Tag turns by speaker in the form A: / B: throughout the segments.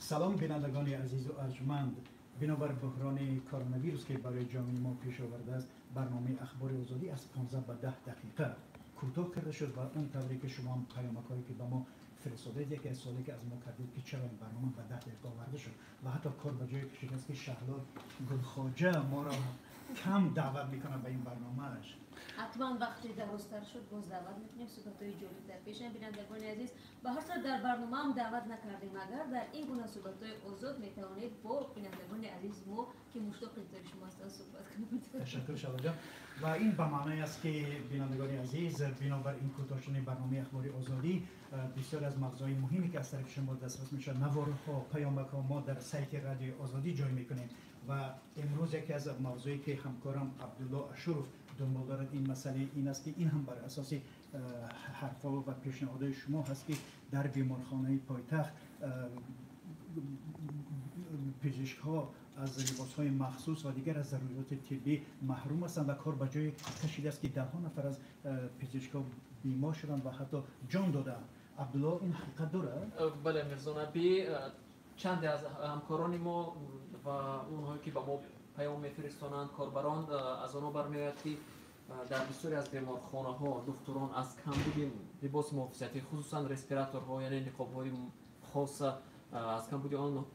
A: Салом, бинандагони азизу арҷманд. Бинобар буҳрони коронавирус, ки барои ҷомеаи мо пеш овардааст, барномаи Ахбори Озодӣ аз 15 ба 10 дақиқа кӯтоҳ карда шуд. Ва он тавре ки шумо ҳам паёмакҳое ки ба мо фиристодед, яке аз суоле ки аз мо кардед, ки чаро ин барнома ба 10 дақиқа оварда шуд, ва ҳатто кор ба ҷое кашидааст, ки Шаҳло Гулхоҷа моро кам даъват мекунад ба ин барномааш.
B: Ҳатман, вақте дарозтар шуд, боз даъват мекунем. Суҳбатҳои ҷолиб дар пешам, бинандагони азиз. Ба ҳар сурат, дар барномаам даъват накардем, агар дар ин гуна суҳбатҳои озод метавонед бо бинандагони азиз мо, ки муштоқи дидори шумо ҳастанд, суҳбат кунед.
A: Ташаккур, Шаҳлоҷон. Ва ин ба маъное аст, ки, бинандагони азиз, бинобар ин кӯтоҳ шудани барномаи Ахбори Озодӣ, бисёре аз мавзӯъҳои муҳиме, ки аз тарафи шумо дастрас мешавад, наворҳо, паёмакҳо, мо дар сайти Радиои Озодӣ ҷой мекунем. Ва имрӯз яке аз мавзӯе, ки ҳамкорам Абдулло Ашуров дунбол дорад, ин масъалаи ин аст, ки ин ҳам бар асоси ҳарфҳо ва пешниҳодҳои шумо ҳаст, ки дар беморхонаи пойтахт пизишкҳо аз либосҳои махсус ва дигар аз заруриёти тиббӣ маҳрум ҳастанд ва кор ба ҷое кашидааст, ки даҳҳо нафар аз пизишкҳо бемор шуданд ва ҳатто ҷон додаанд. Абдулло, ин ҳақиқат дорад?
C: Бале, Мирзонаби, чанде аз ҳамкорони мо ва онҳое ки ба мо паём мефиристонанд, корбарон, аз онҳо бармеояд, ки дар бисёре аз беморхонаҳо духтурон аз камбуди либоси муҳофизатӣ, хусусан респираторҳо, яъне ниқобҳои хоса, аз камбуди он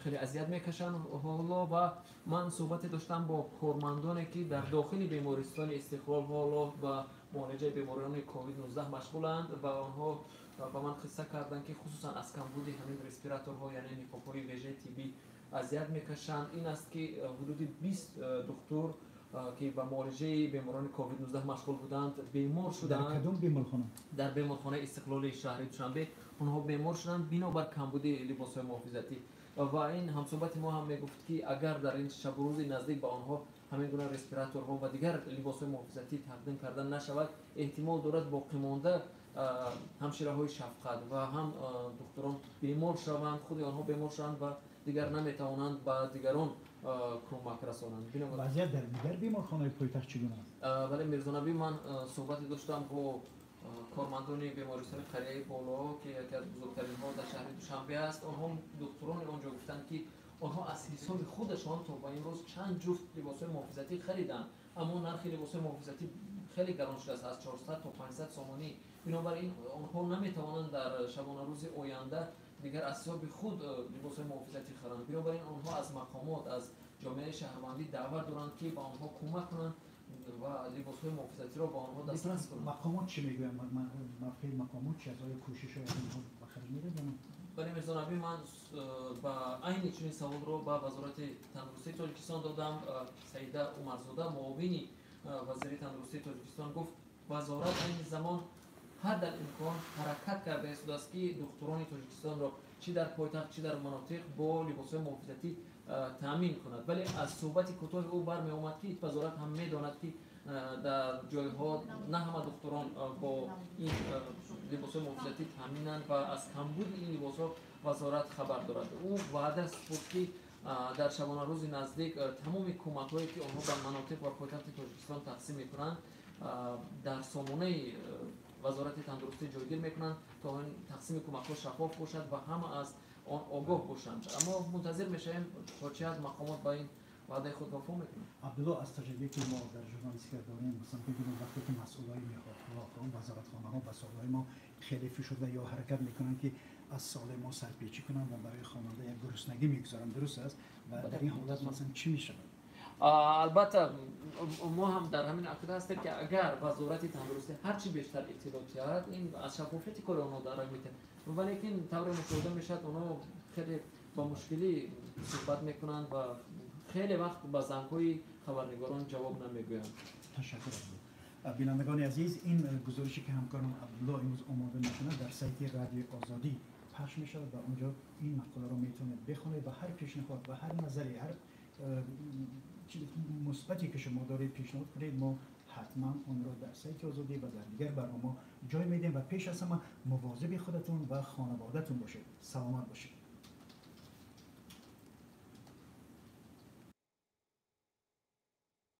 C: хеле азият мекашанд ҳоло. Ва ман суҳбате доштам бо кормандоне, ки дар дохили бемористони Истиқлол ҳоло ба муолиҷаи беморони ковид-19 машғуланд, ва онҳо ба ман қисса карданд, ки хусусан аз камбуди ҳамин респираторҳо, яъне ниқобҳои вежаи тиббӣ, азият мекашанд. Ин аст, ки ҳудуди 20 духтур, ки ба муолиҷаи беморони ковид-19 машғул буданд, бемор шуданд.
A: Дар кадом беморхона?
C: Дар беморхонаи Истиқлоли шаҳри Душанбе онҳо бемор шуданд бинобар камбуди либосҳои муҳофизатӣ. Ва ин ҳамсӯҳбати мо ҳам мегуфт, ки агар дар ин шабу рӯзи наздик ба онҳо ҳамин гуна респираторҳо ва дигар либосҳои муҳофизатӣ тақдим карда нашавад, эҳтимол дорад боқимонда ҳамшираҳои шафқат ва ҳам духтурон бемор шаванд, худи онҳо бемор шаванд ва дигар наметавонанд ба дигарон кӯмак расонанд.
A: Вазъият дар дигар беморхонаи пойтахт чӣ гуна аст?
C: Бале, Мирзонаби, ман суҳбате доштам бо кормандони бемористони Қарияи Боло, ки яке аз бузургтаринҳо дар шаҳри Душанбе аст. Онҳо, духтурони он ҷо гуфтанд, ки онҳо аз ҳисоби худашон то ба имрӯз чанд ҷуфт либосҳои муҳофизатӣ хариданд, аммо нархи либосҳои муҳофизатӣ хеле гарон шудааст, аз 400 то 500 сомонӣ. Бинобар ин онҳо наметавонанд дар шабонарӯзи оянда дигар аз ҳисоби худ либосҳои муҳофизатӣ харанд. Бинобар ин онҳо аз мақомот, аз ҷомеаи шаҳрвандӣ даъват доранд, ки ба онҳо кӯмак кунанд ва либосҳои муҳофизатиро ба онҳо дастрас кунанд.
A: Мақомот чӣ мегӯянд? Мавқеи мақомот чи аст? Оё кӯшишҳои онҳо ба харҷ мерасад ё не?
C: Бале, Мирзонаби, ман ба айни чунин саволро ба Вазорати тандурустии Тоҷикистон додам. Саида Умарзода, муовини вазири тандурустии Тоҷикистон, гуфт, вазорат айни замон ҳаддал имкон ҳаракат карда истодааст, ки духтурони Тоҷикистонро чӣ дар пойтахт, чӣ дар манотиқ бо либосҳои муҳофизатӣ таъмин кунад. Вале аз суҳбати кӯтоҳи ӯ бармеомад, ки вазорат ҳам медонад, ки дар ҷойҳо на ҳама духтурон бо ин либосҳои муҳофизатӣ таъминанд ва аз камбуди ин либосҳо вазорат хабар дорад. Ӯ ваъда супурд, ки дар шабонарӯзи наздик тамоми кӯмакҳое, ки онҳо ба манотиқ ва пойтахти Тоҷикистон тақсим мекунанд, дар сомонаи Вазорати тандурустӣ ҷойгир мекунанд, то ин тақсими кӯмакҳо шаффоф бошад ва ҳама аз он огоҳ бошанд. Аммо мунтазир мешавем, то чӣ ҳад мақомот ба ин ваъдаи худ вафо мекунанд.
A: Абдулло, аз таҷрибае, ки мо дар журналистика дорем, масалан, бибинем, вақте ки масъулои ниҳодҳо, вазоратхонаҳо ба суолҳои мо хеле фишурда ё ҳаракат мекунанд, ки аз суоли мо сарпечӣ кунанд ва барои хонанда як гуруснагӣ мегузоранд, дуруст аст? Ва дар ин ҳолат, масалан, чӣ мешавад?
C: Албатта, мо ҳам дар ҳамин ақида ҳастем, ки агар Вазорати тандурустӣ ҳарчи бештар иттилоъ диҳад, ин аз шаффофияти кори онҳо дарак метиҳад. Валекин тавре мушоҳида мешавад, онҳо хеле ба мушкилӣ суҳбат мекунанд ва хеле вақт ба зангҳои хабарнигорон ҷавоб намегӯянд.
A: Ташаккур. Бинандагони азиз, ин гузорише, ки ҳамкорам Абдулло имрӯз омода мекунад, дар сайти Радиои Озодӣ пахш мешавад ва онҷо ин мақоларо метавонед бихонед ва ҳар пешниҳод ва ҳар назаре, ҳар мусбате, ки шумо доред, пешниҳод кунед. Мо ҳатман онро дар сайти Озодӣ ва дар дигар барномаҳо ҷой медиҳем. Ва пеш аз ҳама мувозиби худатон ва хонаводатон бошед. Саломат бошед.